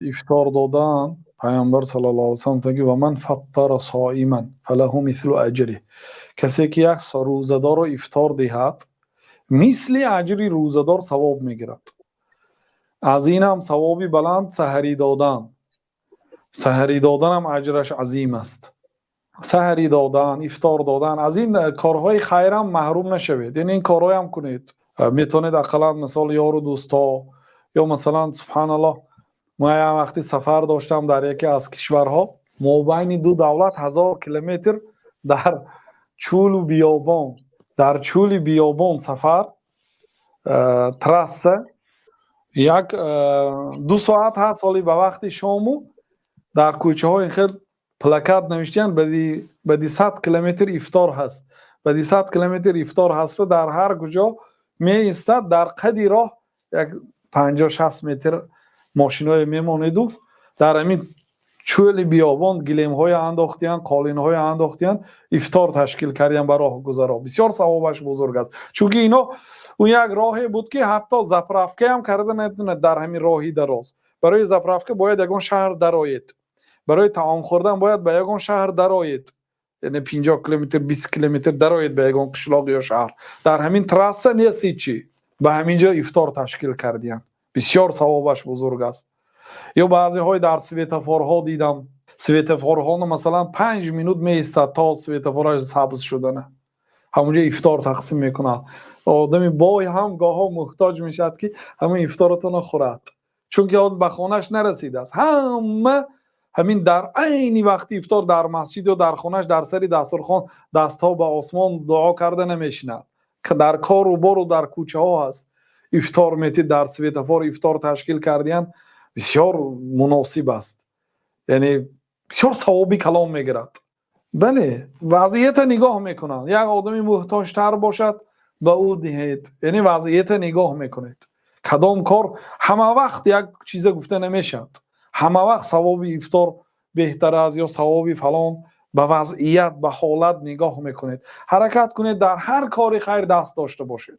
Ифтор додан, Паёмбар саллаллоҳу алайҳи васаллам мегӯяд: "ومن فطر صائما فله مثل أجره". Касе ки як рӯзадорро ифтор диҳад, мисли аҷри рӯзадор савоб мегирад. Аз ин ҳам савоби баланд саҳарӣ додан. Саҳарӣ доданам аҷраш азим аст. Саҳарӣ додан, ифтор додан, аз ин корҳои хайрам маҳрум нашавед. Яъне ин корҳоям кунед. Метавонед ақаллан, мисол, ёру дӯстҳо ё масалан, субҳаналлоҳ, ман як вақте сафар доштам дар яке аз кишварҳо, мобайни ду давлат 1000 километр, дар чӯлу биёбон, дар чӯли биёбон сафар, трасса як 2 соат ҳаст. Ҳоли ба вақти шому дар кӯчаҳо ин хел плакат навиштиянд: баъди 100 километр ифтор ҳаст, баъди 100 километр ифтор ҳасту дар ҳар куҷо меистад, дар қади роҳ як 50-60 метр мошиное мемонеду дар ҳамин чӯли биёбон гилемҳое андохтиянд, қолинҳое андохтиянд, ифтор ташкил кардиянд ба роҳгузаро. Бисёр савобаш бузург аст, чунки ино он як роҳе буд, ки ҳатто заправкаам карда наметавонад. Дар ҳамин роҳи дароз барои заправка бояд ягон шаҳр дароед, барои таом хӯрдан бояд ба ягон шаҳр дароед, яъне 50 километр, 20 километр дароед ба ягон қишлоқ ё шаҳр. Дар ҳамин трасса нест ҳичи, ба ҳамин ҷо ифтор ташкил кардиянд. Бисёр савобаш бузург аст. Ё баъзеҳои дар светофорҳо дидам, светофорҳоно, масалан, 5 минут меистад то светофораш сабз шудана, ҳамонҷо ифтор тақсим мекунад. Одами бой ҳам гоҳо муҳтоҷ мешавад, ки ҳамин ифторатонро хӯрад, чунки он ба хонааш нарасидааст. Ҳама ҳамин дар айни вақти ифтор дар масҷид ё дар хонааш дар сари дастурхон дастҳо ба осмон дуо карда намешинад, дар кору бору дар кӯчаҳо ҳаст. Ифтор метид, дар светофор ифтор ташкил кардиянд, бисёр муносиб аст, яъне бисёр савоби калон мегирад. Бале, вазъията нигоҳ мекунанд. Як одами муҳтоҷтар бошад, ба ӯ диҳед. Яъне вазъията нигоҳ мекунед, кадом кор. Ҳама вақт як чиза гуфта намешавад, ҳама вақт савоби ифтор беҳтар аст ё савоби фалон. Ба вазъият, ба ҳолат нигоҳ мекунед. Ҳаракат кунед, дар ҳар кори хайр даст дошта бошед.